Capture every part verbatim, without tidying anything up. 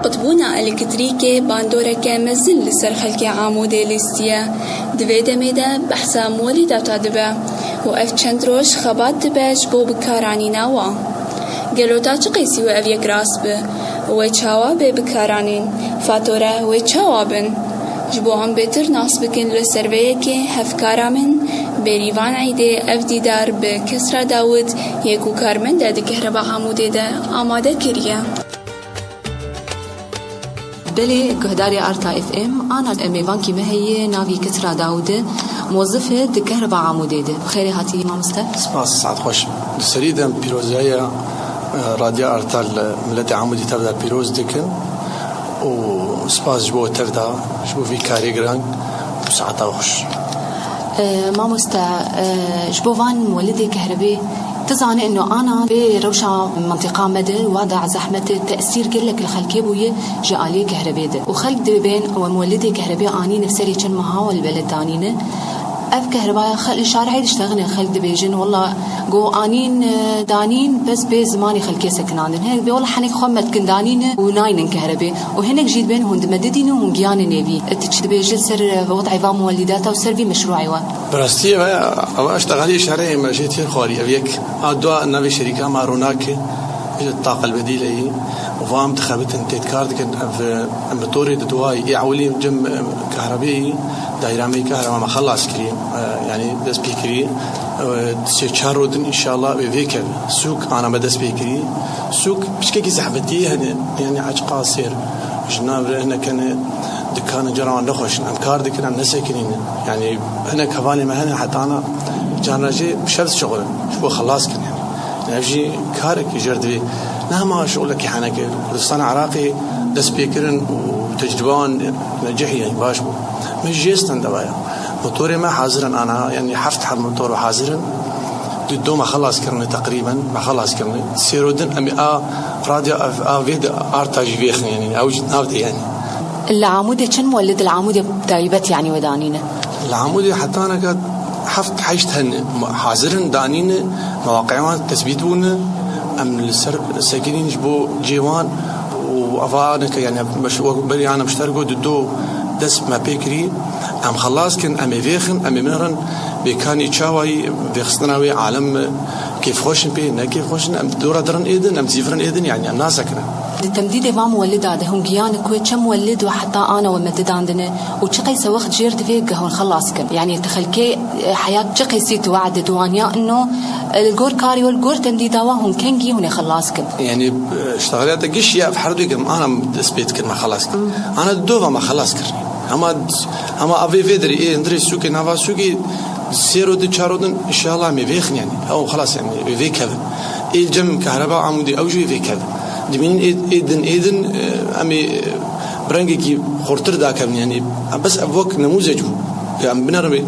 Qutbûna elektrîkê bandoreke mezin li ser xelkê Amûdê lîstiye. Di vê demê de behsa molîdata dibe û ev çend roj xebat dibe ji bo bikaranîna wan. Gelo ta çi qeysî wê ev yek rast bi? Wê çawa bê bikaranîn? Fatore wê çawa bin? Ji bo em bêtir nas bikin li ser vê yekê, hevkara min Bêrîvan Eydê ev dîdar bi Kesra Dawid yê ku karmend e di Kehreba Amûdê de amade kiriye. Belê, guhdarê Arta F M, ana mêvankî me heye, navî Kesra Dawid e, mozif e di Kehreba Amûdê de. Bi xêrê hatî, mamoste. Spas, saet xweş. Di serî de em pîroziya, e, Radyo Arta li miletê Amûdî tev de pîroz dikin û spas ji bo tev de, ji bo vî karê giran û saeta xweş. E, mamoste, e, ji bo van welidê Kehrebê, tu zanî ino ana vê rewşa mintîqa me de, wada zehmet e, tesîr gelek li xelkê bûye ji aliyê Kehrebê de. Û xelk dibên we welidê Kehrebê anîne serê çend meha we li beled danîne. Ev Kehrebaya xel-, li şarihê diştexine, xelk dibêjin, wela go anîn, e, danîn, bes bê zimanê xelkê sekinandin. Hinek bê wela henek xwe me dikin danîne û naynin Kehrebê. Û hinek jî dibên hûn dimedidîn û hûn giyanê nêvî. E, tu çi dibêjî li ser, e, wed'ê van muwelîdata û ser vî meşrûê we? Bi rastî ev, ev eştexalî şerê me jê têr xwarî. Ev yek a dua navê şerîka me Ronak e, ji Taqel Bedîleyî. Û va em dixebitin, têt kar dikin. Ev, e, em bi torê di duayî. Ê ewilî cem, e, kahrebeyî, dayra me kahreba me xelas kirî. E, yanî dest pê kirî. E, sê çar roj din înşallah wê vêkeve. Sûk ana me dest pê kirî. Sûk piçkekî zehmetî hene. Yanî eçqa sêr. Ji nav re hinek hene dikanin cara wan nexweş in. Em kar dikin, em nesekinînin. Yanî hinek hevalê me hene hetana carna jê bi şev dişixulin. Ji bo xelas kin yanî. Ev jî karekî jêr divê. Ne hema şixulekî henekê. Kurdistana Iraqê dest pê kirin û tecrûba wan necihî, yanî baş bû. Me jê stand evaya. Motorê me hazir in ana, yanî heft heb motor hazir in. Du do me xelas kirine teqrîben, me xelas kirine. Sêro din em ê a radya ev, a vê de arta jî vêxin, yanî ew jî nav de yanî. Li Amûdê çend muwellid li Amûdê taybet, yanî we danîne? Li Amûdê hetaneke heft heşt hene, hazir in, danîne, mewaqeya wan tesbît bûne, em li ser sekinîn ji bo cê wan û eva neke, yanî, meş-, wek berî ana mişter got, du do dest me pê kirî, em xelas kin, em ê vêxin, em ê binêrin, bêkanî çawayî, vêxistina wê alem kêfxweş in pê, ne kêfxweş in, em dora dirin êdin, em zîvirin êdin, yanî em nasekinin. Di temdîdê van muwellida de hûn giyanin ku çend muwellid we heta ana we medidandine û çi qeyse wext jêr divê ge hûn xelas kin? Yanî tu xelkê, e, heyat çi qeysî tu we'd di waniya ino, e, li gor karê we, li gor temdîda we hûn kengî hûn ê xelas kin? Yanî, e, ştexaliyata giş ya ev her du kem ana dest pê dikin me xelas kin. Ana di dova me xelas kir. Hema, hema avê vê derê, ê hundirê sûkê, nava sûkê, sêro din, çaro din, inşallah em ê vêxin yanî. Ew xelas yanî, ê vê kevin. Ê cem kehreba Amûdê, ew jî ê vê kevin. Dibînin ê, ê din, ê din, e, em ê, e, bi rengekî xurtir dakevin yanî. Bes ev wek nemûzec bû. Ke em binerin, bi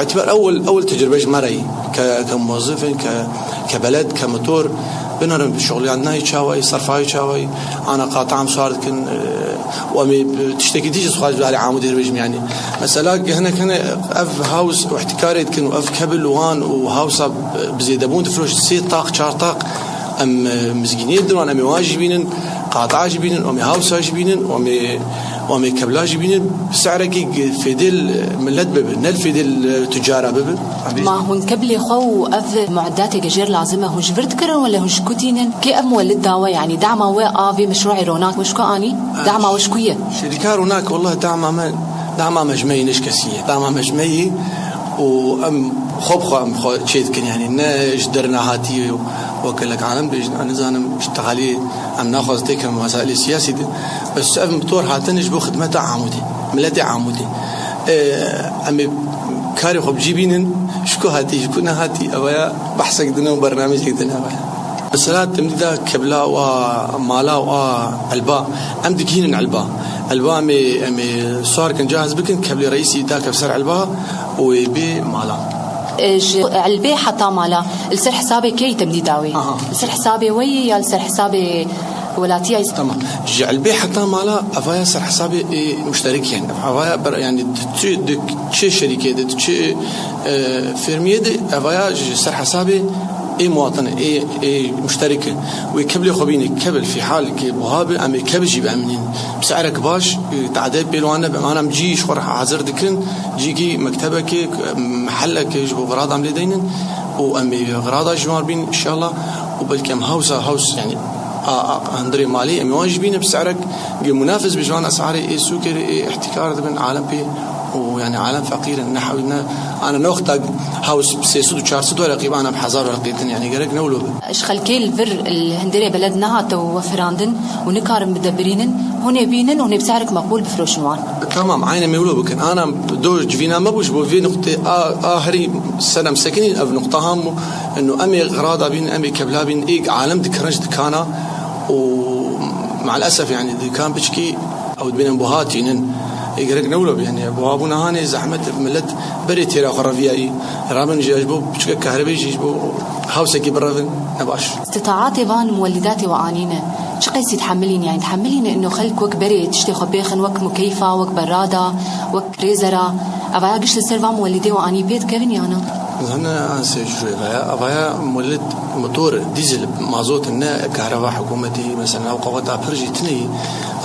îtibar ewil, ewil tecrube ji me re yî. Ke, ke muwezifin, ke, ke beled, ke motor, binerin şixuliyandinayî çawayî, serfayî çawayî, ana qata em sar dikin, e, û em ê tiştekî dî jî dixwazim ji alî Amûdê re bêjim, yanî. Mesela, hinek hene ev haws û ihtikarê dikin û ev kebil wan û hawsa bi zêdebûn difiroşin, sê taq, çar taq, em, e, mizgîniyê diwan, em ê wan jî bînin, qata jî bînin, em ê hawsa jî bînin, em ê, em ê kebla jî bînin, bi se'rekî fêdê millet bibe, ne li fêdê tucara bibe. Ma hûn kebilê xwe û ev mueddatê gejêr lazim e, hûn ji vir dikirin wele hûn ji ku tînin? Kê ev muwellid dawe, yanî dema we a vê meşrûê Ronak we ji ku anî? Dema we ji ku ye? Şerîka Ronak, wallah dema me, dema me ji me yî, ne ji kesî ye. Dema me ji me yî û em xwe bi xwe em xwe çê dikin, yanî ne ji derina hatî weke gelek alem bêjin, ez nizanim, ji tehalî em naxwazin têkevin mesailê siyasî de. Bes ev motor hatine ji bo xidmeta Amûdê, miletê Amûdê. E, em ê karê xwe bi cî bînin, ji ku hatî, ji ku nehatî, ev ya behsek din e û bernamecek din e ev ya. Mesela, temdîda kebla û a mala û a elba, em digihînin elba. Elba em ê, em ê sar kin, cahiz bikin, keblê reîsî dakev ser elba û ê bê mala. E, ji elbê heta mala, li ser hesabê kê temdî dawî? Aha. Li ser hesabê we yî ya li ser hesabê Welatiya îs- Tamam. Ji elbê heta mala, evaya ser hesabê ê muşterekî, yani. Evaya ber, yani di çi, di çi şerîkê de, di çi, e, fermiyê de, evaya ji ser hesabê Ê muwatin, ê, ê muşterik in. Wê kebilê xwe bîne, kebil fî hal ke buha be, em ê kebil jî biemînin. Bi se'rek baş, e, tadê pêl wan nebe. Em, em cî ji xwe re hazir dikin, cîkî mektebekê, e, mehellekê ji bo xirada em lê deynin û em ê xirada ji wan bîn, inşallah, û belkî em hawsa, haws, yanî, a, a, hundirê malî, em ê wan jî bîne bi se'rek ge munafiz bi ji wan es'arê ê sûkê re ê îhtîkar dibin, alem pê û, yanî, alem feqîr in, ne hewî, ne, ana ne wexta haws sê sed û çar sed were qîb, ana bi hezar were qîtin, yanî, gerek ne wilo be. Ji xelkê li vir, li hundirê beled nehate wefirandin û nikarin bidebirînin, hûn ê bînin, hûn ê bi se'rek meqbûl bifroşin wan. Tamam, aynen mewlo bikin. Ana do civîna me bû ji bo vê nuqtê a, a herî sedem sekinîn ev nuqta han bû. Eno em ê xirada bîn, em ê kebla bîn, ê alem dikirin ji dikana û me'lesef, yanî, dikan piçkî ew dibînin buha tînin. Ê gerek ne wilo be, yanî, buha bûna hanê zehmet, millet berê têra xwe reviyayî. Rabin jî ji bo piçke kahrebê jî ji bo hawsekî birevin, ne baş. Istitaatê van muwellidatê we anîne. Çi qeysî dihemilîn, yanî dihemilîne ino xelk wek berê tiştê xwe pêxin, wek mukeyfa, wek berada, wek rêzera. Evaya giş li ser van muwellidê we anî pê dikevin ya na? Zane an sê jûrê evaya. Evaya muwellid motor, dîzel, mazot, ne kahreva hikûmetî, mesela ew qeweta pir jî tune ye.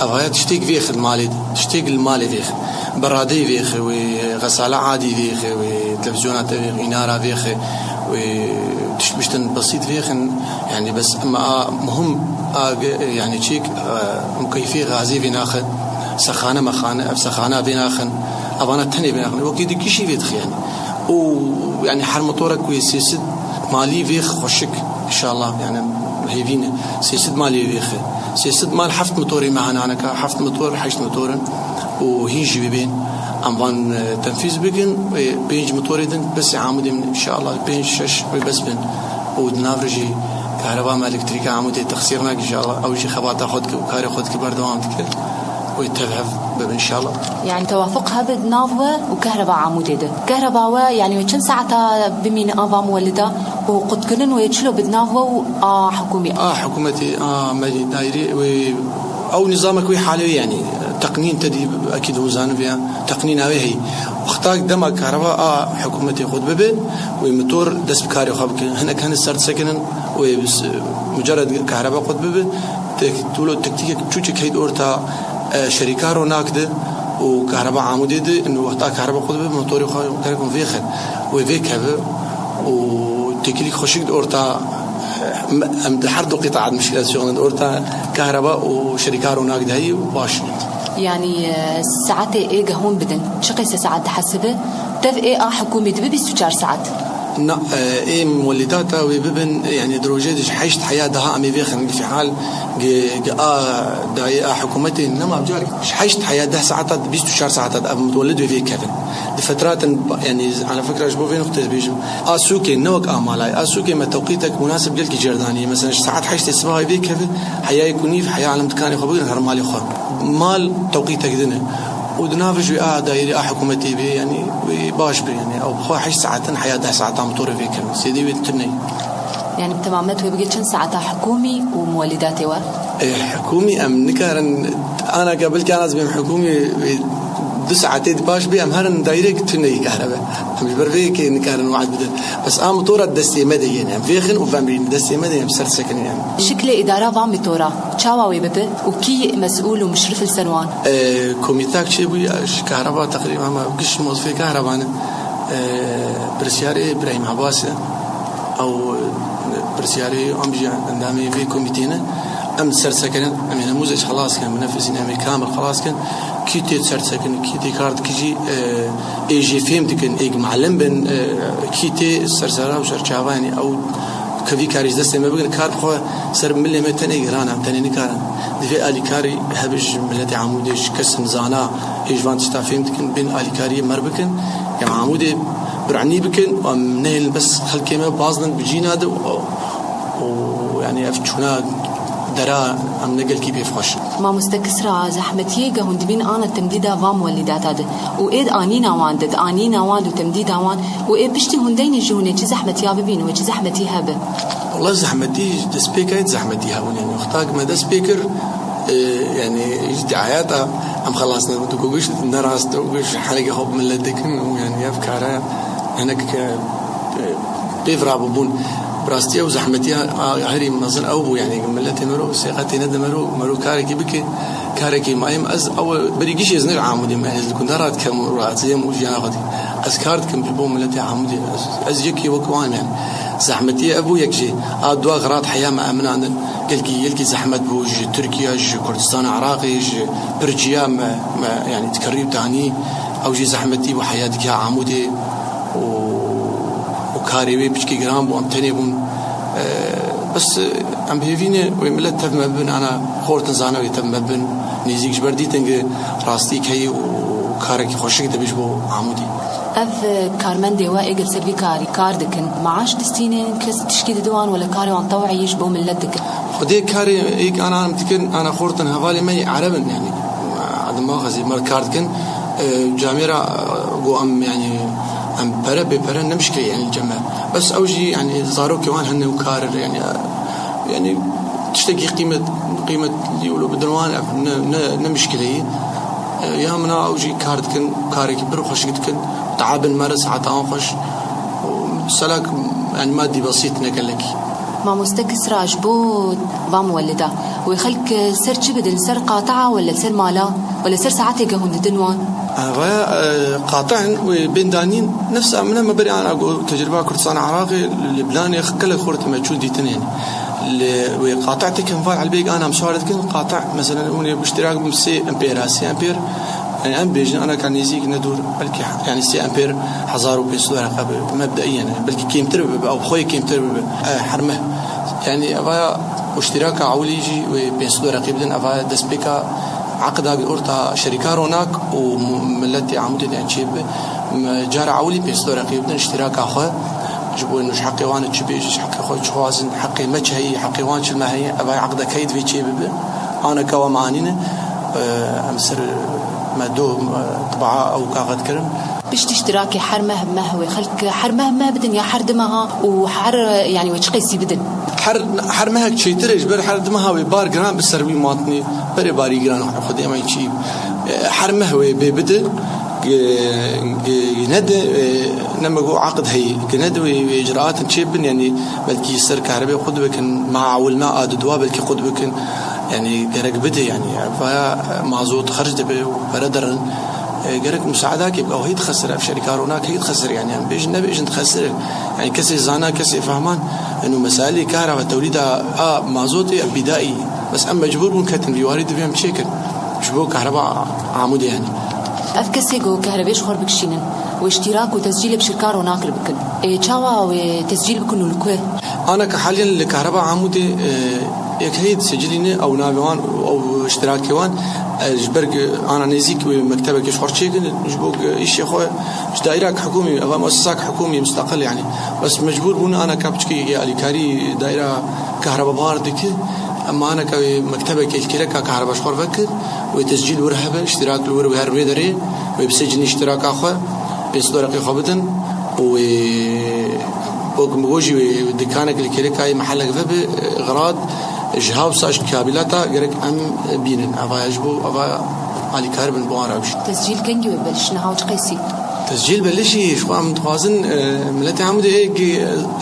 Evaya tiştêk vêxin malê, tiştêk li malê vêxin. Beradeyê vêxin, wê xesala adî vêxin, wê televizyona te vêxin, înara vêxin, wê tişt biştin besît vêxin. Yanî bes ema a muhim a ge-, yanî çîk, e, mukeyfê gazê vê naxin, sexane mexane, ev sexana vê naxin, evana tenê vê naxin. Wekî di kişî vê dixi yanî. Û yanî her motorek wê sê sed malî vêx xweşik, inşallah, yanî hêvî ne. Sê sed malî vêxe. Sê sed mal heft motorê me hananeka, heft motor, heşt motor in. Û hîn jî bibên. Em van, e, tenfîz bikin, e, pênc motorê din, bes Amûdê min, inşallah, pênc, şeş wê bes bin. Û di nav re jî kahreba me elektrîka Amûdê texsîr nake, inşallah. Ew jî xebata xwe dike û karê xwe dike, berdewam dike. Wê tev hev bibin, inşallah. Yanî tewafuq hebe di nav we û kahreba Amûdê de. Kahreba we, yanî wê çend saeta bimîne a va muwellida û qutkirin wê çilo bi di nav we û a hikûmî? A hikûmetê, a me daîrê wê Ew nizamek wê halê wê, yanî teqnîn te dî ekîd hûn zanin vêya, teqnîna wê heyî. Wexta dema kahreba a hikûmetê xwe bibe, wê motor dest bi karê xwe bike. Hinek hene ser disekinin, wê bis-, mucerred kahreba xwe bibe, tek-, tulo tektîkek çûçik heyî orta, e, şerîka Ronak de û kahreba Amûdê de, ino wexta kahreba xwe bibe, motorê xwe gerek hûn vêxin. Wê vêkeve û têkilîk xweşik de orta Em, em di her du qîtaet mişkîlet şixulin, orta kahreba û şerîka Ronak de heyî û baş in. Yanî, e, saetê ê ge hûn bidin, çi qeyse saet dihesibe? Tev ê a hikûmî dibe bîst û çar saet? Na, e, ê muwellidata wê bibin, yanî di rojê de ji heşt heya deha em ê vêxin, fîhal ge, ge a dayê a hikûmetê nema carek. Ji heşt heya deh saeta, bîst û çar saeta ev muwellid wê vêkevin. Di fetratin, yanî, ala fikra ji bo vê nuqtê dibêjim. A sûkê ne wek a malayê. A sûkê me tewqîtek munasib gelkî cerdanî. Mesela ji saet heştê sibahê vê keve, heyayek û nîv, heya alem dikanê xwe bigirin her malê xwe. Mal tewqîtek din e. Û di nav ji wê a daîrê a hikûmetê bê, yanî, wê baş bê, yanî, ew bi xwe heşt saetin, heya deh saetan bi torê vê kirin. Sêdê wê tune ye. Yanî bi temamet wê bigê çend saeta hikûmî û muwelîdatê we? Ê, hikûmî em nikarin, anaka bilkî ana dibêm hikûmî, ê, du saetê di paş bê, em herin direct tuneyî kahrebe. Em ji ber vê yekê nikarin wad bidin. Bes a motora destê me de yên, em vêxin û vemrîn destê me de yên, em ser sekinî em. Şiklê îdara van motora çawa wê bibe û kî mesûl û muşrif li ser wan? Ê, komîtak çêbûye, ji kahreba teqrîben me giş mozifê kahreba ne. Ê, pirsyarê Îbrahîm Ebas e. Ew, e, pirsyarê em jî endamê vê komîtê ne. Em ser sekenin, em ê nemûzec xelas kin, binefisîn em ê kamil xelas kin. Kî tê ser sekin, kî tê kar dikî jî, e, ê jê fêm dikin, ê muallim bin, e, kî tê sersera û serçava, yanî ew kevî karî ji destê me bigirin, kar bi xwe ser milê me tenê giran e, em tenê nikarin. Divê alîkarî hebe ji miletê Amûdê, ji kesin zana, ê ji van tişta fêm dikin, bên alîkariyê me re bikin. Em Amûdê biranî bikin, em nehêlin bes xelkê me bazin bi cîna de û, û, yanî ev çûna dera em ne gelkî pê xweş in. Mamoste Kisra, zehmetiyê ge hûn dibîn ana temdîda van muwelîdata de û ê di anîna wan de, di anîna wan de û temdîda wan û ê piştî hûn deynî jî hûn ê çi zehmetiya bibîn û ê çi zehmetî hebe? Wela zehmetî, destpêkayê zehmetî hebûn, yanî wexta me dest pê kir, e, yanî îdîayata em xelas nebûn, tu ku giş ne rast, tu giş hereke xwe bi millet dikin û yanî ev kara hinek, e, pêv rabûbûn. Bi rastî ew zehmetiya a herî mezin ew bû, yanî miletê mero sêqetê nede mero, mero karekî bike, karekî mayim ez ew berî gişê ez ne li Amûdê me, ez li gunda radikem û raziyem û jiyana xwe dî. Ez kar dikim ji bo miletê Amûdê. Ez, ez yekî wek wan yani. Zehmetiye ev bû yek jî. A dua xerat heya me eminandin. Gelkî, gelkî zehmet bû ji Tirkiye, ji Kurdistana Iraqê, ji pir ciya me, me yani dikerî û danî. Ew jî zehmetî bû heya digiha Amûdê. û, û karê wê piçkî giran bû, em tenê bûn. E, bes, e, em bi hêvî ne wê milet tev me bibin, ana xortin zana wê tev me bibin. Nêzîk ji ber dîtin ki rastî heyî û karekî xweşik dibe ji bo Amûdî. Ev, e, karmendê we ê gel ser vî karî kar dikin, maaş distînin, kes tişkî didin wan wele karê wan teweyî ji bo milet dikin? Xwedê karê êk ana em dikin, ana xortin hevalê me yê Ereb in, yani. Adim axezî me kar dikin. E, camêra, e, go em, yani, em pere bê pere ne mişkile, yani, cem me. Bes ew jî, yani, zarokê wan hene û kar, yani, e, yani, tiştekî qîmet, qîmetlî û bidin wan, ev ne, ne, ne mişkile ye. E, ya min a ew jî kar dikin, karekî pir xweşik dikin. Taabin me re saeta wan xweş. Û selak, yani, madî besît ne gelekî. Mamoste Kisra, ji bo va muwellida, wê xelk ser çi bidin? Ser qata'a wele ser mala? Wele ser saetê ge hûn didin wan? Vaya, e, qata hin wê bên danîn, nefsa min e, me berê ana got tecrüba Kurdistan Iraqê, Libnanê, gelek xort me çûn dîtin yani. Li wê qata tekin var elbêk ana em şar dikin, qata mesela hûn ê bi iştirak bim sê empêra, sê empêr, yani em bêjin ana ka nêzîk ne dûr, belkî yani sê empêr hezar û pênc sed werqe bi mebdeî yani, belkî kêmtir bibe, ew xweyê kêmtir bibe. E, her meh. Yani evaya iştiraka ewlî jî wê pênc sed werqî bidin, evaya destpêka eqda orta şerîka ronak û mu-, miletê Amûdê de çê bibe. Me cara ewlî pênc sed werqî bidin, iştiraka xwe. Ji bo nû ji heqê wan çi bêjin, ji heqê xwe çi xwazin, heqê me çi heyî, heqê wan çi me heyî, evaya eqda keyî divê çê bibe. Aneka wa me anîne, e, em ser me do, e, tibaa ew kaxet kirin. Piştî iştirakê her meh meh wê xelk her meh meh bidin ya her du meha û her, yani, wê çi qeysî bidin? Her, her mehek çêtir e, ji ber her du meha wê bar giran bi ser wî matnê. Berê barî giran Xwedê me çî. E, her meh wê bê bide, e, e, nede, e, ne me got aqd heyî. Ki nede wê, wê icraatin çê bin, yani, belkî ser kahrebê xwe dibikin, ma ewil me a didwa belkî xwe dibikin. Yani, gerek bide, yani, vaya mazot xerc dibe û pere derin. E, gerek musaedakê bike, ew hê dixesir, ev şerîka ronak hê dixesir, yani, em bêjin, nebêjin dixesir. Yani, kesê zana, kesê fehman, eno meselê kahra ve tewlîda a mazotê, ev bîdaî. Bes em mecbûr bûn ketin vî warî divê em çêkin. Ji bo kahreba Amûdê, yani. Ev kesê ku kahrebê ji xwe bikişînin, wê iştîrak û tescîlê bi şirka ronak li bikin. Ê, çawa wê tescîl bikin û li ku? Ana ke haliyen li kahreba Amûdê, e, yek heyî disicilîne ew navê wan, ew iştirakê wan, e, ji ber ku ana nêzîk wê mektebekê ji xwe çêkin, ji bo ku îşê xwe ji daîrak hikûmî, eva muessesak hikûmî musteqil yani. Bes mecbûr bûn ana ka piçkî alîkarî daîra kahreba bar dike, ema ana ka wê mektebekê li kêleka kahreba ji xwe vekir, wê tescîl wir hebe, iştirak li wir wê her wê derê, wê bisicilîn iştiraka xwe, pênc sed werqê xwe bidin û wê Wek min got jî, wê dikanek li kêlekayê mehellek vebe, xirad ji hawsa ji kabîlata gerek em bînin. Eva ji bo eva alîkar bin bo an rewş. Tescîl kengî wê bel ji niha û çi qeysî? Tescîl belê jî ji xwe em dixwazin, e, miletê Amûdê êk,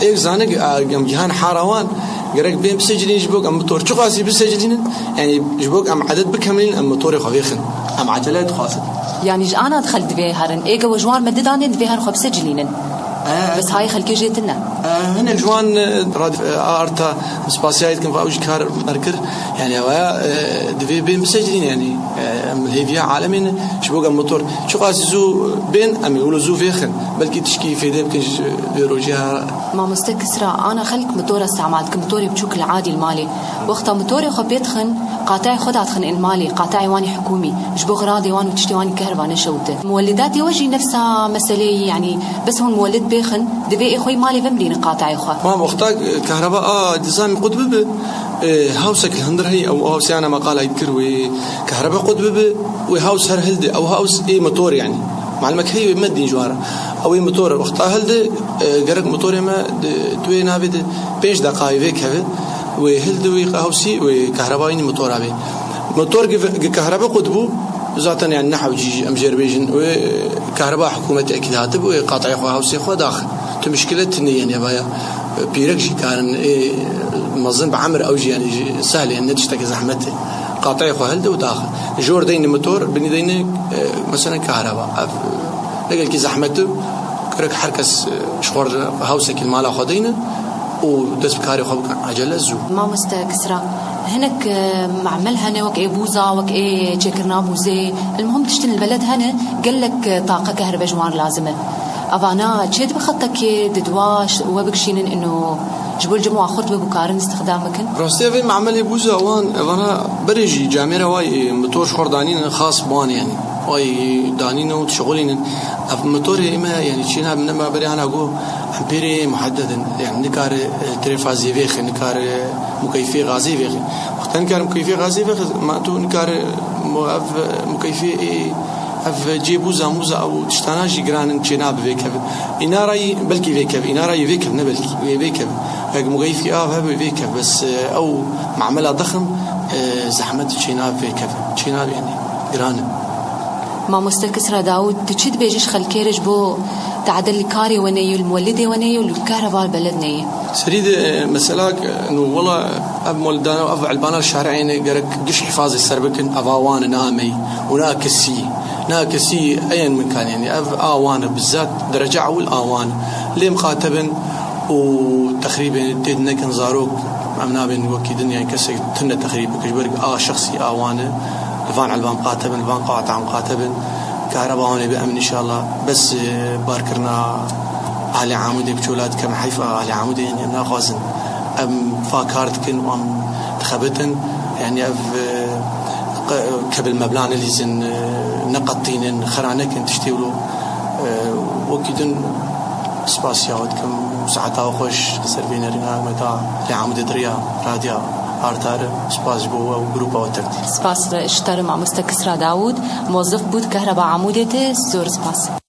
êk zanik, a, em gihan hara wan gerek bên bisecilîn ji bo em bi tor çiqasî bisecilînin. Yani ji bo em edet bikemilîn em motorê xwe vêxin. Em ecele dixwazin. Yani ji ana dixel divê herin. Êge we ji wan me didanê divê herin xwe bisecilînin. E, Bes hayê xelkê jê tune. E, hinek ji wan, e, rad-, e, a arta spasiyayê dikin, va ew jî kar me kir. Yani, ew ya, e, divê bên bisecilîn, yani, e, em hêviya alemê ne, ji bo em motor. Çiqas zû bên, em ê wilo zû vêxin. Belkî tişkî fêdê bikin ji vê rojê ha. Mamoste Kisra, ana xelk motora istemal dikin, motorê biçûk li adî li malê. Wexta motorê xwe pê dixin, qatayê xwe dadixin ên malê, qatayê wan ê hikûmî, ji bo xiradê wan û tiştê wan ê kehriba neşewite. Muwellidatê we jî nefsa meseleyê, yanî bes hûn muwellid bêxin, divê ê xwe yê malê vemrînin qatayê xwe. Tamam, wexta, e, kahreba a nizamê qut bibe, e, hawsek li hundir heye, ew hawsê ana me qala dikir wê kahreba qut bibe, wê haws her hilde, ew haws ê motor yanî. Malimek heye wê me dîn ji wan re. Ew ê motor wexta hilde, e, gerek motorê me di, di wê navê de pênc deqayê vê keve. Wê hildi wî hewsî, wê kahrebayînî motora bê. Motor gi, gi kahrebe qut bû, zaten yani ne hewcî jî em jê re bêjin, wê kahreba hikûmetê ekî hatibû, wê qatayê xwe hewsê xwe daxin. Tu mişkile tune yenê vaya. Pîrek jî karin ê mezin bi emir ew jî, yanî, jî sehl e, ne tiştekî zehmet e. Qateyê xwe hilde û daxe. Jor deyne motor, binî deyne, e, meselen kahreba. Ev ne gelkî zehmet e. Gerek her kes, e, ji xwe re hewsekî li mala xwe deyne û dest bi karê xwe bikin. Ecele zû. Mamoste Kisra, hinek, e, memel hene wek ê bûza, wek ê çêkirina bûzê. El muhim tiştin li beled hene, gelek, e, taqeke herbe ji wan lazim e. Evana çê dibe xetekê di dua ş-, we bikişînin ino ji bo li cem wan xurt bibe, bikarin îstixdam bikin? Rastî ev ê memelê bûza wan, evana berê jî camêra way, e, motor ji xwe re danînin xas bi wan, yanî. Way danîne û dişixulînin. Ev motorê me, yanî çêna nema berê ana got, empêrê muhedded in. Yanî nikare, e, trêfa zêvêxe, nikare mukeyfê gazê vêxe. Wexta nikare mukeyfê gazê vêxe, ma tu nikare mu-, ev, e, mukeyfê ê Ev cê bûza mûza ew tiştana jî giran in, çê nabe vê kevin. Îna rayî belkî vê kevin, îna rayî vê kevin, ne belkî, wê vê kevin. Eger mugeyfî av hebe vê kev, bes, e, ew mamela dixin, e, zehmet çê nabe vê kevin. Çê nabe, yanî giran in. Mamoste Kisra Dawûd, tu çi dibêjî ji xelkê re ji bo tadil li karê we neyê, li muwelidê we neyê û li kehreba beled neyê? Serî de, e, mesela, e, no, wela ev muwelidana, ev elbana li şarê ne gerek giş hifazê ser bikin, eva wan e, nameyî û na kesî, na kesî eyen min kan, yanî ev a wan e, bizzat derece ewil a wan e. Lê miqate bin û texrîbê tê nekin zarok, em nabên wekî din, yanî kesek tune texrîb bike, ji ber a şexsî a wan e. Li van elban miqate bin, li van qata miqate bin. Kahreba wan ê bi emin inşallah. Bes, e, barkirina Alê Amûdê bi çola dikem, heyf a Alê Amûdê, yanî em naxwazin. Em fa kar dikin û em dixebitin. Yanî ev, e, qe-, kebil mebla nelîzin, e, neqetînin, xira nekin tiştê wilo. E, wekî din spasiya we dikim. Saeta we xweş, ser vê nerîna me da Alê Amûdê di riya Radya Artari. Spas ji bo we û grupa we tevdî. Spas ji te re mamoste Kisra Dawûd, mozif bû di Kehreba Amûdê de. Zor spas.